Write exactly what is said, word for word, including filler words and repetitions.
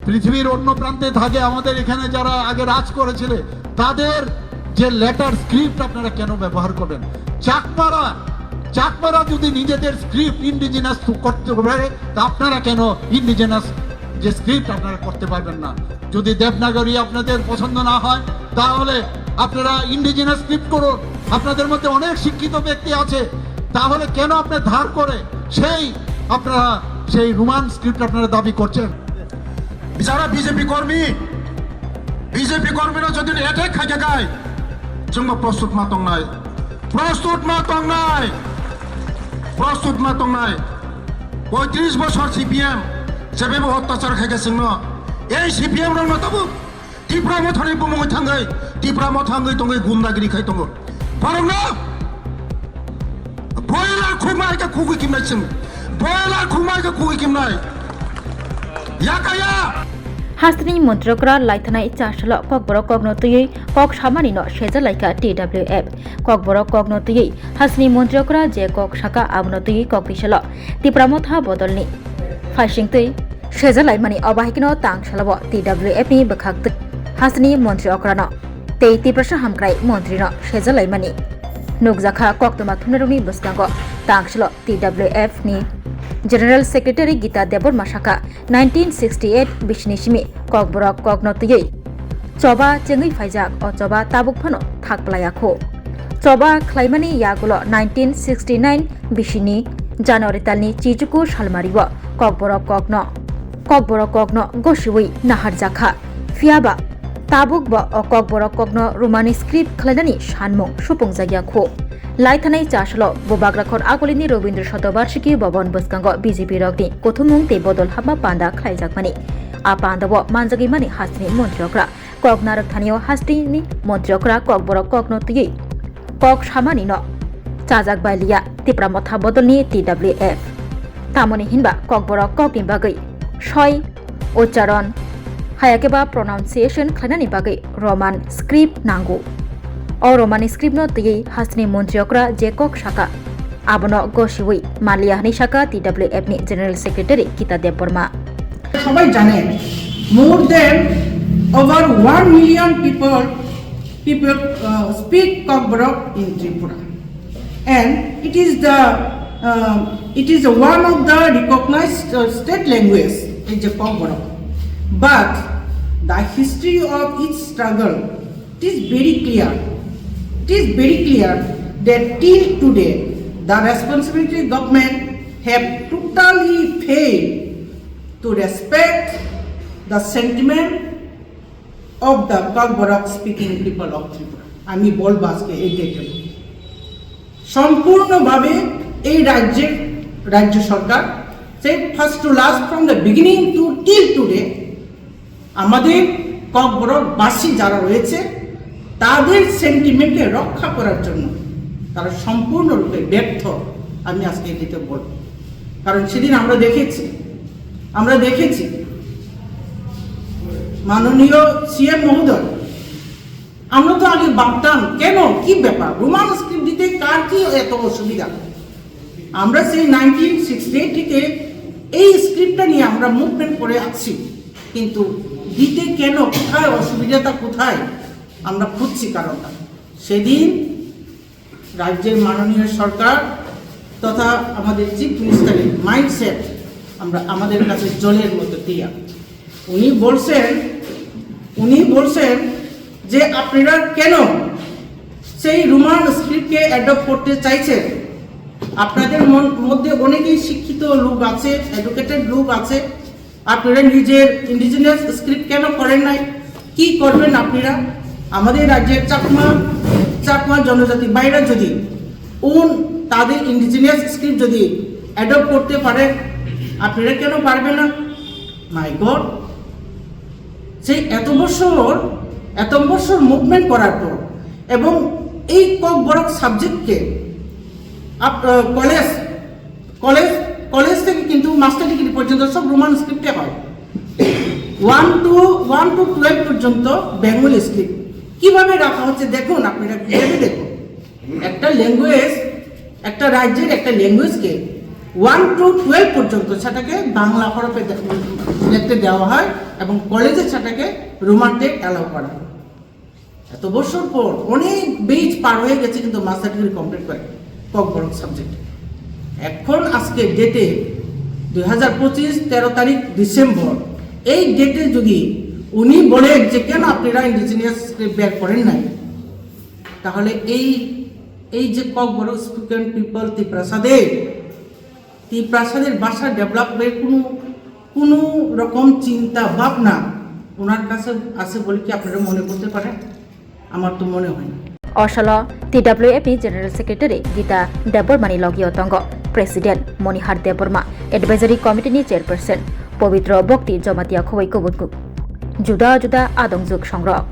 পৃথিবীর অন্য প্রান্তে থাকে, আমাদের এখানে যারা আগে রাজ করেছিল, তাদের যে লেটার স্ক্রিপ্ট আপনারা কেন ব্যবহার করবেন? চাকমারা, চাকমারা যদি নিজেদের স্ক্রিপ্ট ইন্ডিজিনাস করতে পারে, তা আপনারা কেন ইন্ডিজিনাস যে স্ক্রিপ্ট আপনারা করতে পারবেন না? যদি দেবনাগরী আপনাদের পছন্দ না হয়, তাহলে আপনারা ইন্ডিজিনাস স্ক্রিপ্ট করুন। আপনাদের মধ্যে অনেক শিক্ষিত ব্যক্তি আছে, তাহলে কেন আপনার ধার করে সেই আপনারা সেই রোমান স্ক্রিপ্ট আপনারা দাবি করছেন? Bisara B J P kormi, B J P kormi no jodi attack khai kha kai, chwngbo prostut ma tongnai, prostut ma tongnai, prostut ma tongnai. Poitris bosor C P M jebebo ottachar khai kha chwngno, ei C P M rokno tabuk Tipra Mothani bumungwi thangwi, Tipra Mothangwi tongwi gundagiri khai tongo. Borokno boiler khumai khe khugwi kimnai chwng. Boiler khumai khe khugwi kimnai. Yakaya. Hasteni Montri okra laithanai chasalo kokborok kokno twiwi kok samani no seja laikha T W F. Kokborok kokno twiwi hasteni Montri okra je kok saka abono twiwi kok tisalo Tipra Motha bodolni phaising twi seja laimani obahikno tang salabo T W F ni bwkhak twi hasteni Montri okrano tei Tiprasa hamkrai Montri no seja laimani nukjakha. Koktwma thumnairokni bwskango tang salo T W F ni General Secretary Gita Debbarma sakha, nineteen sixty-eight bisini simi kokborok kokno twiwi choba chengwi phaijak, o choba tabuk phano thak playakho. Choba khlaimani yagulo nineteen sixty-nine bisini January talni chichuku salmario kokborok kokno, kokborok kokno gosiwi naharjakha. Phiyaba tabukbo o kokborok kokno Romani script khlainani sanmung supungjak ya kho. Laithanai chasalo Bubagrakhor Agulini Robindra Shatobarshiki Bhavan bwskango B J P rokni kuthumung tei bodol hapma panda khlaijakmani. A pandao manjagwi mani hasteni Montri okra kok narwk thanio hasteni Montri okra kokborok kokno twiwi kok samani no chajak bai liya Tipra Motha bodolni T W F. Tamoni hinba kokborok kokni bagwi soi ucharon, hayakhe ba pronunciation khlainani bagwi Roman script nango. O Roman script no twiwi hasteni Montri okra je kok saka, abono gosiwi manliya hwnwi saka T W F ni General Secretary Gita Debbarma. সবাই জানেন, more than over one million people, people uh, speak Kokborok in Tripura, and it is the uh, it is one of the recognized uh, state language, is the Kokborok. But the history of its struggle, it is very clear. It is very clear that till today the responsibility government have totally failed to respect the sentiment of the Kokborok speaking people of Tripura. আমি বলবো আজকে এই ডেটে সম্পূর্ণভাবে এই রাজ্যের রাজ্য সরকার, সেই first to last, from the beginning to till today, আমাদের ককবরকবাসী যারা রয়েছে, তাদের সেন্টিমেন্টকে রক্ষা করার জন্য তারা সম্পূর্ণরূপে ব্যর্থ। আমি আজকে এটা বলব, কারণ সেদিন আমরা দেখেছি, আমরা দেখেছি মাননীয় সিএম মহোদয়, আমরা তো আগে ভাবতাম কেন, কি ব্যাপার, রোমান স্ক্রিপ্ট দিতে কার কি এত অসুবিধা? আমরা সেই নাইনটিন সিক্সটি এইট থেকে এই স্ক্রিপ্টটা নিয়ে আমরা মুভমেন্ট করে আসছি, কিন্তু দিতে কেন, কোথায় অসুবিধাটা, কোথায় আমরা খুঁজছি কারণটা। সেদিন রাজ্যের মাননীয় সরকার তথা আমাদের চিফ মিনিস্টারের মাইন্ডসেট আমরা, আমাদের কাছে জলের মতো ক্লিয়ার। উনি বলছেন, উনি বলছেন যে আপনারা কেন সেই রোমান স্ক্রিপ্টকে অ্যাডপ্ট করতে চাইছেন? আপনাদের মন-, মধ্যে অনেকেই শিক্ষিত লোক আছে, এডুকেটেড লোক আছে, আপনারা নিজের ইন্ডিজিনাস স্ক্রিপ্ট কেন করেন নাই? কি করবেন আপনারা? আমাদের রাজ্যের চাকমা, চাকমা জনজাতি ভাইরা যদি ওন তাদের ইন্ডিজিনাস স্ক্রিপ্ট যদি অ্যাডপ্ট করতে পারে, আপনারা কেন পারবেন না? মাই গড, সেই এত বছর, এত বছর মুভমেন্ট করার পর এবং এই ককবরক সাবজেক্টকে আপ-, আহ, কলেজ, কলেজ, কলেজ থেকে কিন্তু মাস্টার ডিগ্রি পর্যন্ত সব রোমান স্ক্রিপ্টে হয়। One two, one two twelve পর্যন্ত বেঙ্গলি স্ক্রিপ্ট। কিভাবে রাখা হচ্ছে দেখুন, আপনারা ভেবে দেখুন। একটা ল্যাঙ্গুয়েজ, একটা রাজ্যের একটা ল্যাঙ্গুয়েজকে ওয়ান টু টুয়েলভ পর্যন্ত সেটাকে বাংলা হরফে দে-, সিলেক্টে দেওয়া হয় এবং কলেজে সেটাকে রুমাতে অ্যালাউ করা হয়। এত বছর পর অনেক বেচ পার হয়ে গেছে, কিন্তু মাস্টার ডিগ্রি কমপ্লিট করে ককবরক সাবজেক্ট। এখন আজকে ডেটে দুই হাজার পঁচিশ তেরো তারিখ ডিসেম্বর, এই ডেটে যদি উনি বলেন যে কেন আপনারা ইন্ডিজিনিয়াস বের করেন নাই, তাহলে এই এই যে ককবরক স্পিকিং পিপল তিপ্রাসাদে, তিপ্রাসাদের ভাষা ডেভেলপমেন্ট কোনো কোনো রকম চিন্তা ভাবনা ওনার কাছে আছে বলে কি আপনারা মনে করতে পারেন? আমার তো মনে হয় না। Osalo T W F ni General Secretary Gita Debbarma ni logio tongo President Monihar Debbarma, Advisory Committee ni Chairperson Pabitra Bhakti Jamatia khowai kubun juda juda adongjwk songrok.